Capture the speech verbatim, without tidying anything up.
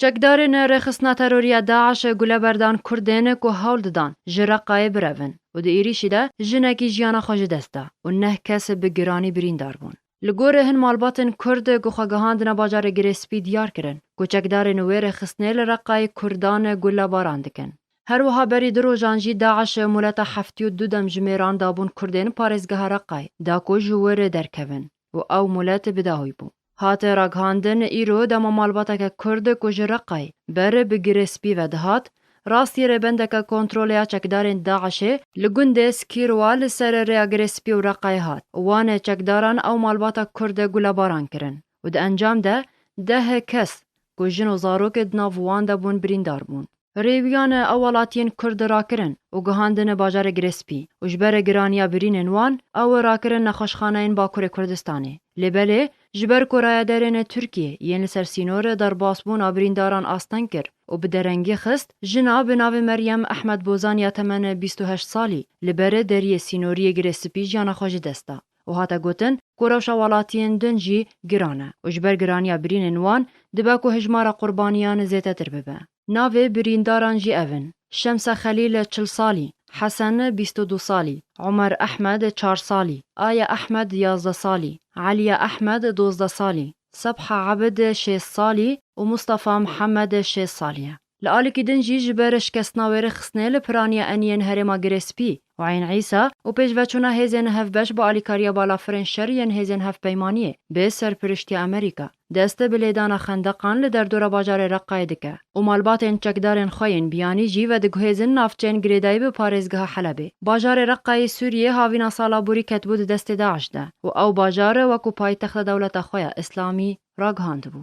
Çekdarên rêxistina terorî ya DAIŞ gule berdan Kurdên ku hewl didan ji Reqayê birevin û di êrîşî de jinekî jiyana xwe ji dest da û neh kes bi giranî birîndar bûn. Li gorî hin malbatên Kurd ku xwe gihandine bajarê Girê Spî diyar kirin ku çekdarên wê rêxistinê li Reqayê Kurdan gulebaran dikin. Her wiha berî du rojan jî DAIŞ moleta heftê û du demjimêran dabûn Kurdên parêzgeha Reqayê da ku ji wir derkevin û ew molet bi dawî bû. Hate ragihandin, îro dema malbateke Kurd ku ji Reqayê ber bi Girê Spî ve dihat, rastî rêbendeke kontrolê ya çekdarên DAIŞê li gundê Skîrwa li ser rêya Girê Spî û Reqayê hat. Wan çekdaran ew malbata Kurd gulebaran kirin û di encam de deh kes ku jin û zarok di nav wan de bûn birîndar bûn. Rêwiyan ew welatiyên Kurd rakirin û gihandin bajarê Girê Spî û ji ber giraniya birînên wan ew rakirin nexweşxaneyên Bakurê Kurdistanê. Lê belê ji ber ku rayedarên Tirkiyê yên li ser sînor derbasbûna birîndaran asteng kir û bi derengî xist, jina bi navê Meryem Ehmed Bozan ya temen bîst û heşt salî li ber deriyê sînoriyê Girê Spî jiyana xwe ji dest da û hate gotin ku rewşa welatiyên din jî giran e û ji ber giraniya birînên wan dibe ku hejmara qurbaniyan zêdetir bibe. Navê birîndaran jî ev in: Şemse Xelîl çil salî, Hesen bîst û du salî, Omer Ehmed çar salî, Aya Ehmed yazdeh salî, Eliya Ehmed dozdeh salî, Sebha Ebid şêst salî û Mustafa Mihemed şêst salî ye. Li alîkî din jî ji ber şikestina wê rêxistinê li piraniya Eniyên Herêma Girê Spî û Eyn Îsa û pêşveçûna hêzên hevbeş bi alîkariya balafirên şer yên hêzên hevpeymaniyê bi serpiriştiya Amerîka dest bi lêdana xendeqan li derdora bajarê Reqayê dike û malbatên çekdarên xwe yên biyanî jî vediguhêzin navçeyên girêdayî bi parêzgeha Helebê. Bajarê Reqayê Sûriyê havîna sala borî ketibû di destê DAIŞ de û ew bajar wekû paytexta dewleta xwe ya Îslamî ragihandibû.